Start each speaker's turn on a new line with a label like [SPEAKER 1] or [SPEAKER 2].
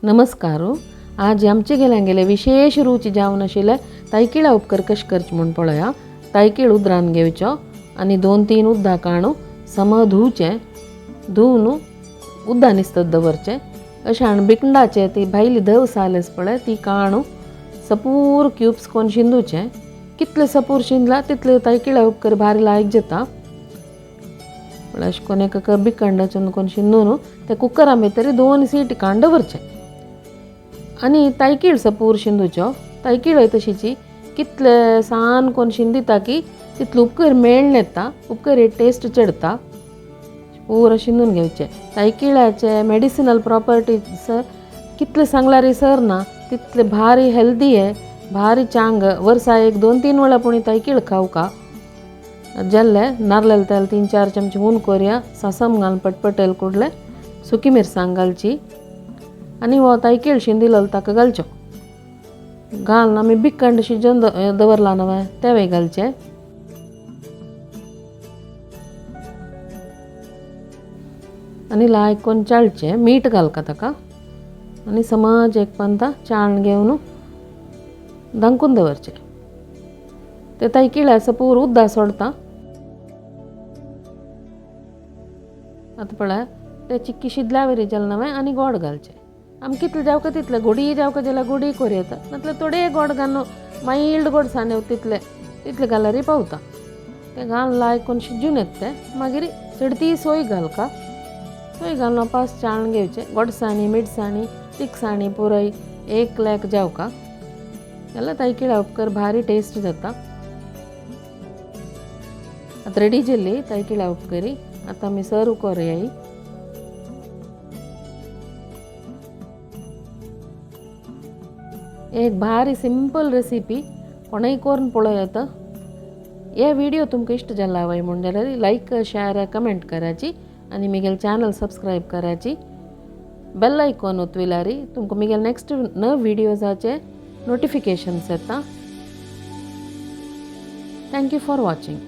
[SPEAKER 1] नमस्कार. आज आमचे गेले विशेष रुची जावन आशिल्ले तायकिळा उपकर कशें करचें म्हूण पळया. तायकीळ उदरान घेवचो आनी 2-3 उद्दां काणू सम धुवचें, धुवन उद्दां निस्तत दवरचें. अशें हाण बिकंडाचे ती भायली धव साल आसा पळय ती काणू सपूर क्यूब्स कोन शिंदूचें. कितले सपूर शिंदला तितले तायकिळा उपकर भारी लायक जाता. पळय अशें कोन एक बिकंडाचें कोन शिंदून ते कुकरा भितर 2 सीटी काण दवरचें. आनी तायकीळ सपूर शिंदूचो. तायकीळ तशीची कितले सान कोन शिंदिता की तितले उपकर मेळ्ळे येता, उपकर टेस्ट चडता. पूरा शिंदून घेवचें. तायकिळाचे मेडिसिनल प्रॉपर्टीज कितले सांगल्यार सर ना तितले भारी हेल्दी आहे, भारी चांग. वर्सा एक 2-3 वेळा पुणी तायकीळ खावका. जाल्ले नारलेल तेल 3-4 चमचे हून कोरया, सासम घालून पटपटेल कुडले सुकी मिरसांग घालची आनी हो तायकीळ शिंदिलो ताका घालचो. घालून आमी बिकंड शिजोवन दवरला न्हय तेंवूय घालचें. आनी लायक कोन चाळचें, मीठ घालका ताका आनी समज एक पंता चाळण घेवन धांकून दवरचें. ते तायकिळ्या सपूर उद्दां सोडता. आतां पळय ते चिक्की शिजल्या वरी जालें न्हय आनी गोड घालचें. आमी कितले जावका तितले गोडी जावका जाल्यार गोडी करूं येता, नातल्यार थोडे गोड घालून मायल्ड गोडसाण तितले तितले घाल्यारय पावता. तें घालून लायक कोन शिजून येता तें. मागीर चडती सोय घालका. सोय घालून पास चाळण घेवचें. गोडसाणी मिरसाणी तिखसाणी पुराय एक लेक जावका जाल्यार तायकिळ्या उपकर भारी टेस्ट जाता. आतां रेडी जाली तायकिळ्या उपकरी. आतां आमी सर्व करुया. एक भारी सिंपल रेसिपी कोणूय करून पळोवं. हे व्हिडिओ तुमकां इश्ट जाला वय म्हूण जाल्यार लायक शेअर कमेंट कराची आनी म्हगेलें चॅनल सबस्क्रायब कराची. बेल आयकॉन ओतविल्यार तुमकां म्हगेले नेक्स्ट नव व्हिडियोजाचे नोटिफिकेशन्स येता. Thank you for watching.